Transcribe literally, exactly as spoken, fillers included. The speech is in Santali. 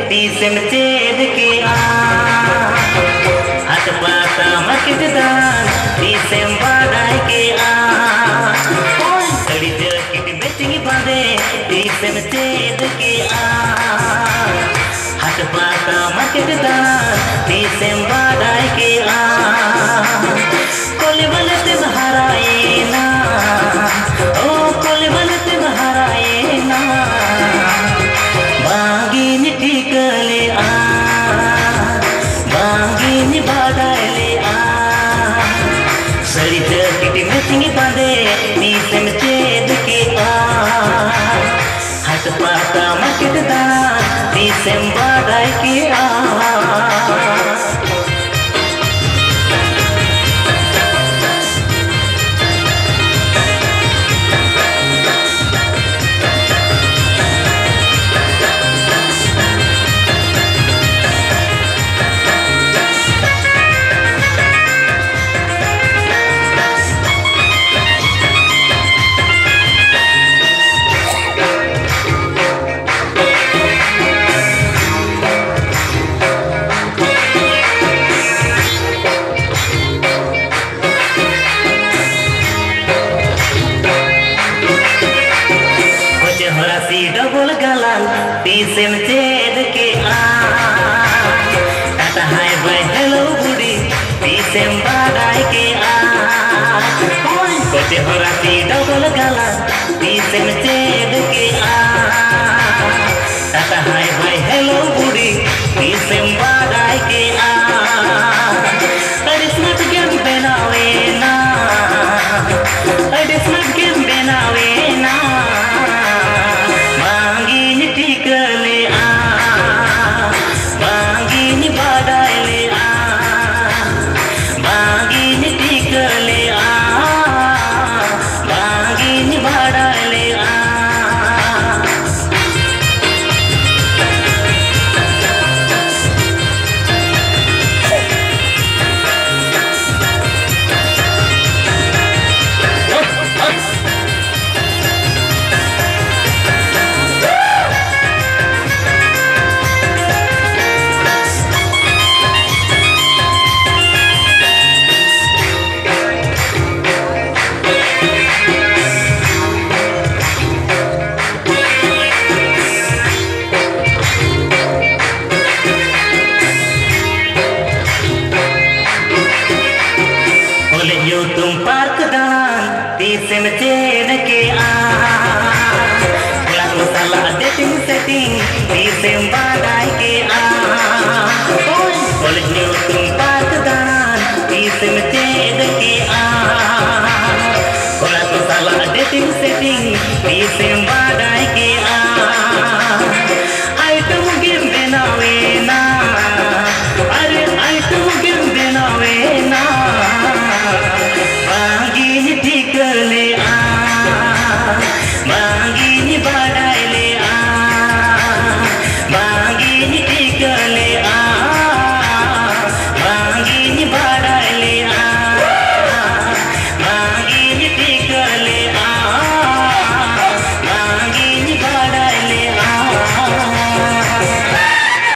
ᱛᱤᱥᱮᱢ ᱪᱮᱫ ᱠᱮᱜᱼᱟ? ᱦᱟᱴ ᱯᱟᱛᱟ ᱢᱟᱨᱠᱮᱴ ᱫᱟᱬᱟᱱ ᱛᱤᱥᱮᱢ ᱵᱟᱰᱟᱭ ᱠᱮᱜᱼᱟ? ᱦᱳᱭ, ᱥᱟᱹᱲᱤ ᱡᱟᱹᱠᱤᱴ ᱢᱮᱪᱤᱝ ᱵᱟᱸᱫᱮ ᱛᱤᱥᱮᱢ ᱪᱮᱫ ᱠᱮᱜᱼᱟ? ᱦᱟᱴ ᱯᱟᱛᱟ ᱢᱟᱨᱠᱮᱴ ᱫᱟᱬᱟᱱ ᱛᱤᱥᱮᱢ ᱵᱟᱰᱟᱭ ᱠᱮᱜᱼᱟ? ᱠᱚᱞᱮ ᱵᱟᱞᱮ ᱛᱮᱢ ᱦᱟᱨᱟᱭᱮᱱᱟ, ᱚ ᱠᱚᱞᱮ ᱵᱟᱞᱮ ᱛᱮᱢ ᱦᱟᱨᱟᱭᱮᱱᱟ᱾ ᱵᱟᱝᱤᱧ ᱴᱷᱤᱠᱟᱹ ᱞᱮᱜᱼᱟ, ᱵᱟᱝᱤᱧ ᱵᱟᱰᱟᱭ ᱞᱮᱜᱼᱟ᱾ ᱥᱟᱹᱲᱤ ᱡᱟᱹᱠᱤᱴ ᱢᱮᱪᱤᱝ ᱵᱟᱸᱫᱮ ᱛᱤᱥᱮᱢ ᱪᱮᱫ ᱠᱮᱜᱼᱟ? ᱦᱟᱴ ᱯᱟᱛᱟ ᱢᱟᱨᱠᱮᱴ ᱫᱟᱬᱟᱱ ᱛᱤᱥᱮᱢ ᱵᱟᱰᱟᱭ ᱠᱮᱜᱼᱟ? ᱠᱚᱪᱮ ᱦᱚᱨᱟᱥᱤ ᱰᱚᱵᱚᱞ ᱜᱟᱞᱟᱝ ᱛᱤᱥᱮᱢ ᱪᱮᱫ ᱠᱮᱜᱼᱟ? ᱴᱟᱴᱟ ᱦᱟᱭ ᱵᱟᱭ ᱦᱮᱞᱳ ᱵᱩᱰᱤ ᱛᱤᱥᱮᱢ ᱵᱟᱰᱟᱭ ᱠᱮᱜᱼᱟ? ᱦᱳᱭ, ᱠᱚᱪᱮ ᱦᱚᱨᱟᱥᱤ ᱰᱚᱵᱚᱞ ᱜᱟᱞᱟᱝ ᱛᱤᱥᱮᱢ ᱪᱮᱫ ᱠᱮᱜᱼᱟ? ᱴᱟᱴᱟ ᱦᱟᱭ ᱵᱟᱭ ᱦᱮᱞᱳ ᱵᱩᱰᱤ ᱛᱤᱥᱮᱢ ᱵᱟᱰᱟᱭ ᱠᱮᱜᱼᱟ? ᱟᱹᱰᱤ ᱥᱢᱟᱨᱴ ᱜᱮᱢ ᱵᱮᱱᱟᱣᱮᱱᱟ, ᱟᱹᱰᱤ ᱥᱢᱟᱨᱴ ᱜᱮᱢ ᱵᱮᱱᱟᱣᱮᱱᱟ᱾ ᱵᱟᱝᱤᱧ ᱴᱷᱤᱠᱟᱹ ᱞᱮᱜᱼᱟ, ᱵᱟᱝᱤᱧ ᱵᱟᱰᱟᱭ ᱞᱮᱜᱼᱟ, ᱵᱟᱝᱤᱧ ᱴᱷᱤᱠᱟᱹ ᱞᱮᱜᱼᱟ, ᱵᱟᱝᱤᱧ ᱵᱟᱰᱟᱭ ᱞᱮᱜᱼᱟ᱾ ᱥᱮᱢᱵᱟ